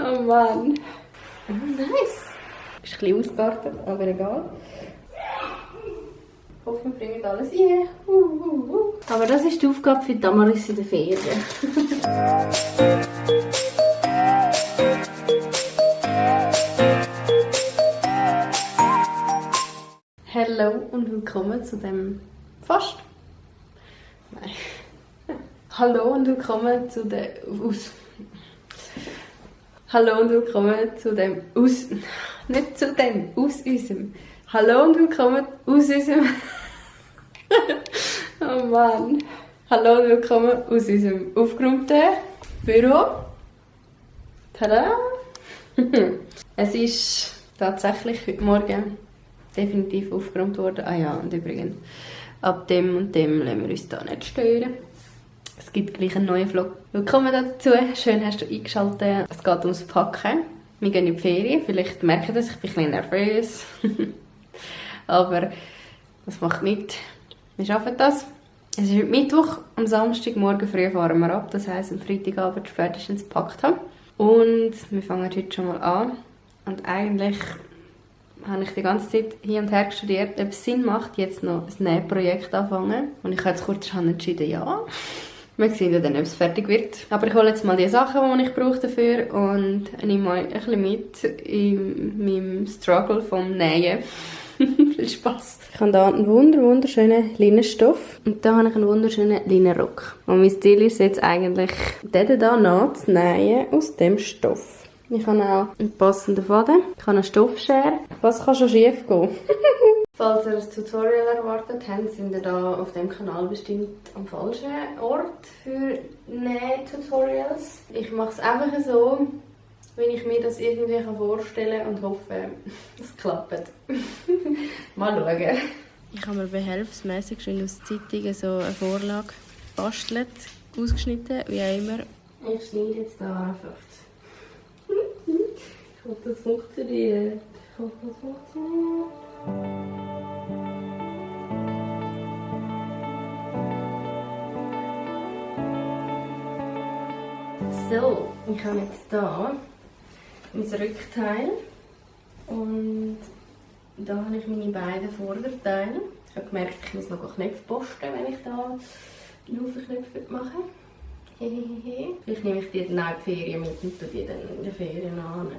Oh Mann. Oh, nice. Ist ein bisschen ausgeartet, aber egal. Ich hoffe, wir bringen alles rein. Aber das ist die Aufgabe für Damaris in der Ferien. Hallo und willkommen zu dem Fast. Nein. Hallo und willkommen zu dem Hallo und willkommen zu dem nicht zu dem, aus unserem. Hallo und willkommen aus unserem. Oh Mann. Hallo und willkommen aus unserem aufgeräumten Büro. Tada! Es ist tatsächlich heute Morgen definitiv aufgeräumt worden. Ah ja, und übrigens, ab dem und dem lassen wir uns da nicht stören. Es gibt gleich einen neuen Vlog. Willkommen dazu. Schön hast du eingeschaltet. Es geht ums Packen. Wir gehen in die Ferien. Vielleicht merkt ihr das, ich bin ein bisschen nervös. Aber das macht nichts. Wir schaffen das. Es ist heute Mittwoch. Am Samstagmorgen früh fahren wir ab. Das heisst, am Freitagabend spätestens gepackt haben. Und wir fangen heute schon mal an. Und eigentlich habe ich die ganze Zeit hin und her studiert, ob es Sinn macht, jetzt noch ein Nähprojekt anfangen. Und ich habe jetzt kurzerhand entschieden, ja. Wir sehen ja dann, ob es fertig wird. Aber ich hole jetzt mal die Sachen, die ich brauche dafür und nehme euch ein bisschen mit in meinem Struggle vom Nähen. Viel Spass. Ich habe hier einen wunderschönen Leinenstoff und da habe ich einen wunderschönen Leinenrock. Und mein Ziel ist jetzt eigentlich, den hier nachzunähen aus dem Stoff. Ich habe auch einen passenden Faden. Ich habe eine Stoffschere. Was kann schon schief gehen? Falls ihr ein Tutorial erwartet habt, sind ihr da auf dem Kanal bestimmt am falschen Ort für Näh-Tutorials. Ich mache es einfach so, wenn ich mir das irgendwie vorstellen kann und hoffe, es klappt. Mal schauen. Ich habe mir behelfsmässig schon aus Zeitungen so eine Vorlage gebastelt, ausgeschnitten, wie auch immer. Ich schneide jetzt hier einfach. Ich hoffe, das funktioniert. So, ich habe jetzt hier mein Rückteil und da habe ich meine beiden Vorderteile. Ich habe gemerkt, ich muss noch Knöpfe posten, wenn ich da Laufenknöpfe mache. Vielleicht nehme ich die dann auch in die Ferien mit und die dann in den Ferien an.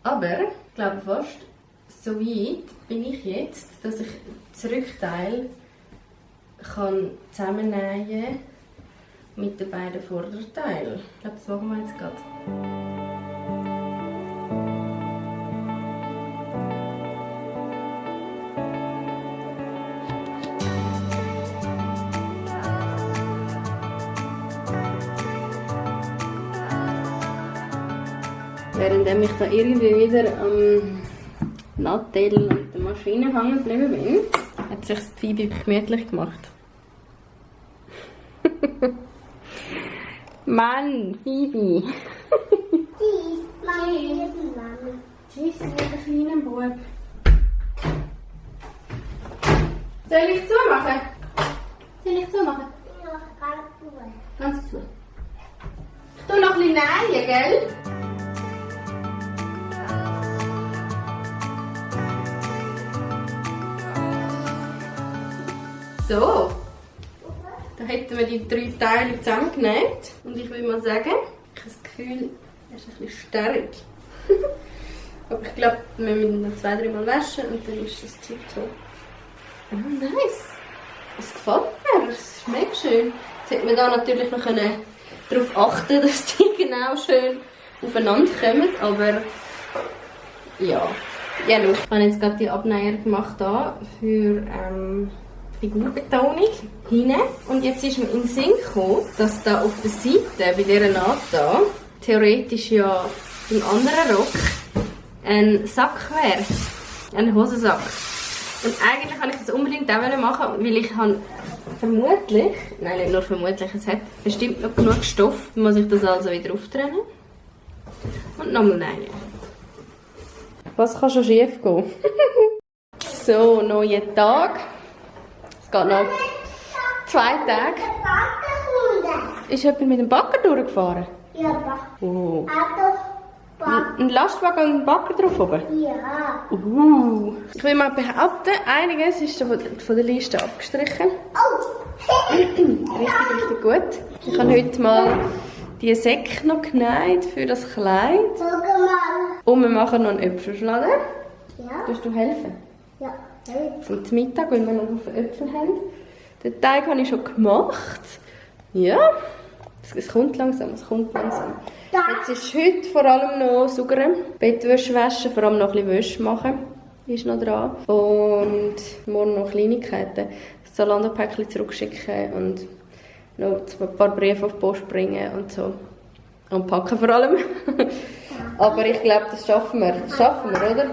Aber ich glaube fast, so weit bin ich jetzt, dass ich das Rückteil zusammennähen kann mit den beiden Vorderteilen. Ich glaube, das machen wir jetzt gerade. Während ich da irgendwie wieder am Nattel und der Maschine hängen geblieben bin, hat sich Phoebe gemütlich gemacht. Mann, Phoebe! Tschüss, Mami. Tschüss, lieber kleiner Bub. Soll ich zumachen? Ja, ganz gut. Ganz zu. Ich tue noch ein bisschen nähen, gell? So, da hätten wir die 3 Teile zusammengenäht. Und ich würde mal sagen, ich habe das Gefühl, er ist ein bisschen stark. Aber ich glaube, wir müssen noch 2-3 Mal waschen und dann ist das Zeug so. Oh, nice! Es gefällt mir, es ist mega schön. Jetzt hätte man da natürlich noch darauf achten, dass die genau schön aufeinander kommen, aber ja. Ja, schau, ich habe jetzt gerade die Abnäher gemacht da für Figurbetonung hinten. Und jetzt ist mir in den Sinn gekommen, dass da auf der Seite, bei dieser Naht da, theoretisch ja im anderen Rock ein Sack wäre. Ein Hosensack. Und eigentlich wollte ich das unbedingt auch machen, weil ich habe vermutlich, nein nicht nur vermutlich, es hat bestimmt noch genug Stoff, dann muss ich das also wieder auftrennen. Und nochmal nähen. Was kann schon schief gehen? So, neuer Tag. Es geht noch 2 Tage. Ist jemand mit dem Bagger durchgefahren? Ja, Oh. Auto Ein Lastwagen und ein Bagger drauf oben? Ja. Ich will mal behaupten, einiges ist von der Liste abgestrichen. Oh. Richtig gut. Ich habe heute mal die Säcke noch genäht für das Kleid. Schau mal. Und wir machen noch einen Äpfelschladen. Ja. Willst du helfen? Ja. Zum Mittag, weil wir noch auf Äpfel haben. Den Teig habe ich schon gemacht. Ja, es kommt langsam, Jetzt ist heute vor allem noch saugern, Bettwäsche waschen, vor allem noch ein bisschen Wäsche machen. Ist noch dran. Und morgen noch Kleinigkeiten. Das Zalando-Päckchen zurückschicken und noch ein paar Briefe auf die Post bringen und so. Und packen vor allem. Aber ich glaube, das schaffen wir. Das schaffen wir, oder?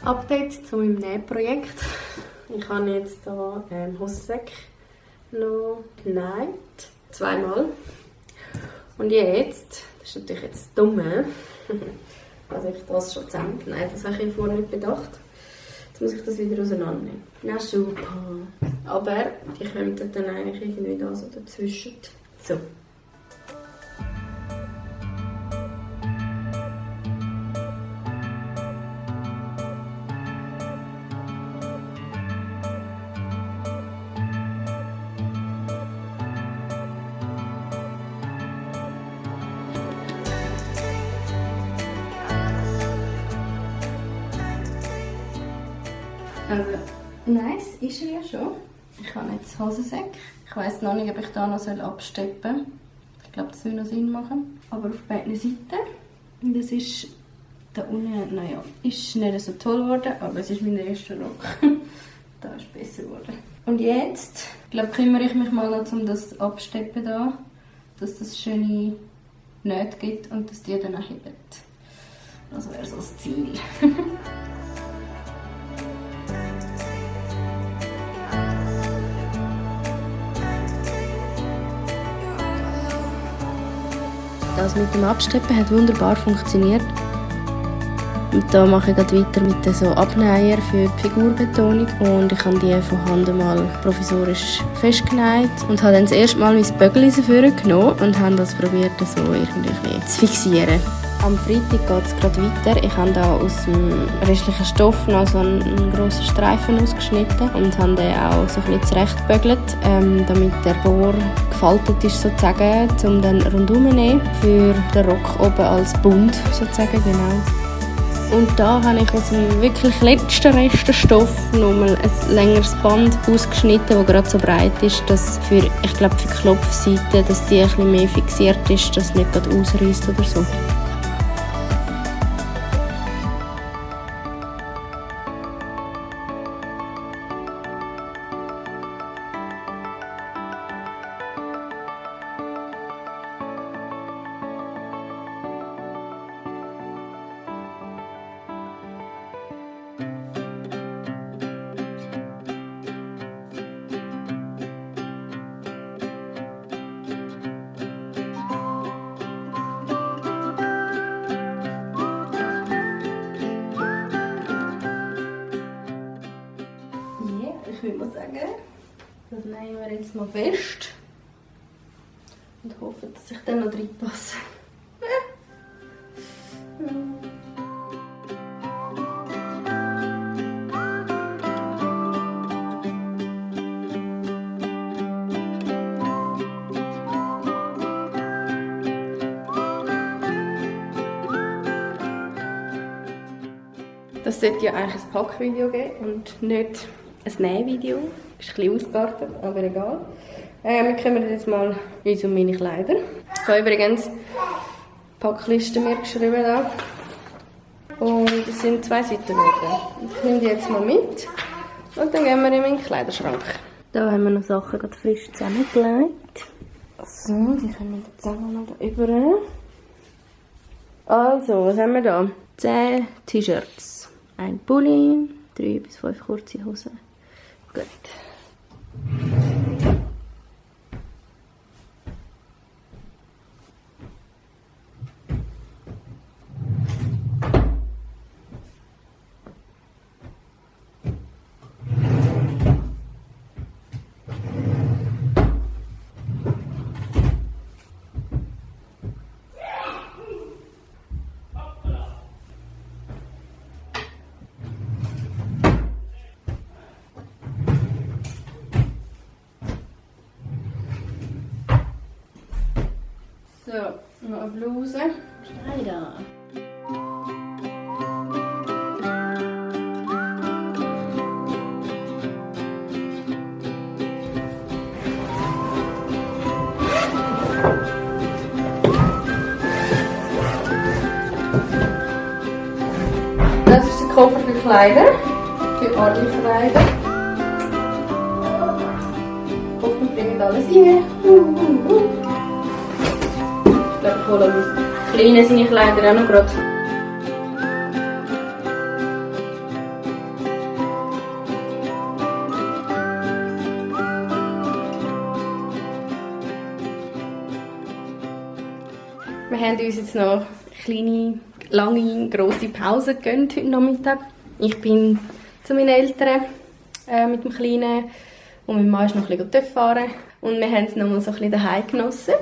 Update zu meinem Nähprojekt. Ich habe jetzt hier Hosensäcke noch genäht. 2-mal. Und jetzt, das ist natürlich jetzt dumm, also ich das schon zusammengenäht, das habe ich vorher nicht bedacht. Jetzt muss ich das wieder auseinandernehmen. Na super. Aber die kommen dann eigentlich irgendwie da so dazwischen. So. Also, nice ist er ja schon. Ich habe jetzt Hosensäcke. Ich weiss noch nicht, ob ich da noch absteppen soll. Ich glaube, das würde noch Sinn machen. Aber auf beiden Seiten. Und das ist da unten, naja, ist nicht so toll geworden, aber es ist mein erster Rock. Da ist es besser geworden. Und jetzt, ich glaube, kümmere ich mich mal noch um das Absteppen da, dass das schöne Nähte gibt und dass die dann auch heben. Das wäre so das Ziel. Das mit dem Absteppen hat wunderbar funktioniert. Und da mache ich gerade weiter mit so Abnäher für die Figurbetonung. Und ich habe die von Hand mal provisorisch festgenäht. Und habe dann das erste Mal mein Böckchen dafür genommen und habe das probiert, so irgendwie zu fixieren. Am Freitag geht es gerade weiter. Ich habe da aus dem restlichen Stoff noch so einen grossen Streifen ausgeschnitten und habe den auch so ein bisschen zurechtgebügelt, damit der Rohr gefaltet ist sozusagen, um dann rundherum zu nehmen. Für den Rock oben als Bund sozusagen, genau. Und da habe ich aus dem wirklich letzten Reststoff nochmal ein längeres Band ausgeschnitten, das gerade so breit ist, dass ich glaube für die Klopfseite, dass die ein bisschen mehr fixiert ist, dass es nicht gerade ausreißt oder so. Ich würde mal sagen, das nehmen wir jetzt mal fest und hoffen, dass ich dann noch reinpasse. Das sollte ja eigentlich ein Packvideo geben und nicht ein Nähvideo. Ist ein bisschen ausgeartet, aber egal. Wir kümmern jetzt mal uns um meine Kleider. Ich habe übrigens Packlisten mir geschrieben da. Und es sind 2 Seiten geworden. Ich nehme die jetzt mal mit und dann gehen wir in meinen Kleiderschrank. Da haben wir noch Sachen gerade frisch zusammengelegt. So, die können wir zusammen noch da rüber. Also, was haben wir da? 10 T-Shirts, ein Pulli, 3 bis 5 kurze Hosen. Gut. So, noch eine Bluse. Schneider. Das ist der Koffer für Kleider, für alle Kleider. Hoffentlich bringen alles rein. Ich glaube, ich hole meine Kleinen seine Kleider auch noch gerade. Wir haben uns jetzt noch kleine, lange, grosse Pause gegönnt heute Nachmittag. Ich bin zu meinen Eltern mit dem Kleinen und mein Mann ist noch ein bisschen TÜV fahren. Und wir haben es noch mal so ein bisschen daheim genossen.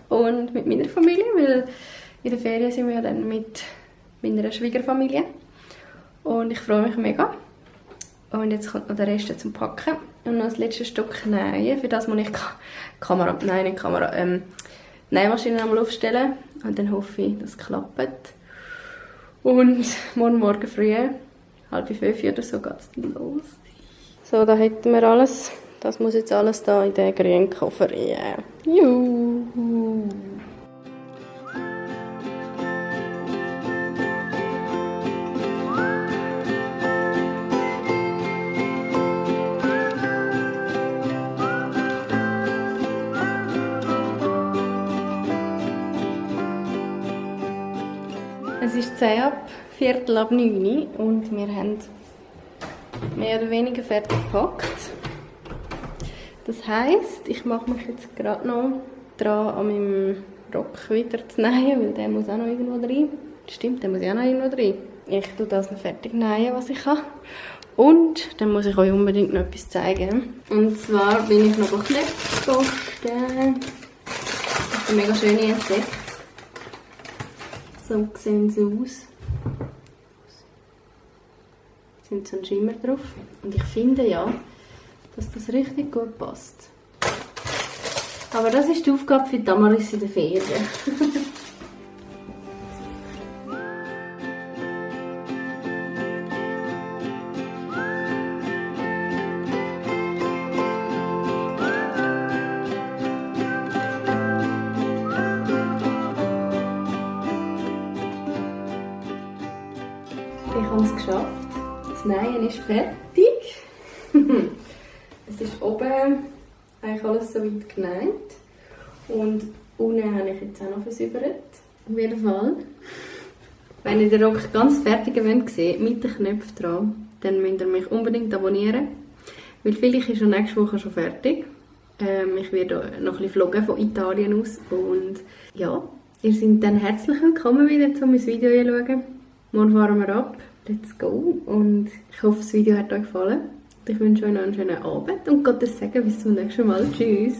Und mit meiner Familie, weil in der Ferien sind wir dann mit meiner Schwiegerfamilie. Und ich freue mich mega. Und jetzt kommt noch der Rest zum Packen. Und noch das letzte Stück nähen. Für das muss ich Nähmaschine einmal aufstellen. Und dann hoffe ich, dass es klappt. Und morgen früh, 4:30 oder so, geht es dann los. So, da hätten wir alles. Das muss jetzt alles da in den grünen Koffer rein. Juhu! Es ist 10 ab, 8:45 und wir haben mehr oder weniger fertig gepackt. Das heisst, ich mache mich jetzt gerade noch dran, an meinem Rock wieder zu nähen, weil der muss auch noch irgendwo rein. Stimmt, der muss ja auch noch irgendwo rein. Ich tue das noch fertig nähen, was ich kann. Und dann muss ich euch unbedingt noch etwas zeigen. Und zwar bin ich noch Knöpfe posten. Das ist eine mega schöne entdeckt. So sehen sie aus. Da sind so ein Schimmer drauf. Und ich finde ja, dass das richtig gut passt. Aber das ist die Aufgabe für Damaris in der Ferien. Ich habe es geschafft. Das Nähen ist fertig. Es ist oben eigentlich alles so weit genäht. Und unten habe ich jetzt auch noch versäubert. Auf jeden Fall. Wenn ihr den Rock ganz fertig sehen wollt, mit den Knöpfen dran, dann müsst ihr mich unbedingt abonnieren. Weil vielleicht ist er nächste Woche schon fertig. Ich werde noch ein bisschen vloggen von Italien aus. Und ja, ihr seid dann herzlich willkommen wieder, um mein Video anzuschauen. Morgen fahren wir ab. Let's go. Und ich hoffe, das Video hat euch gefallen. Ich wünsche euch noch einen schönen Abend und Gottes Segen bis zum nächsten Mal. Tschüss.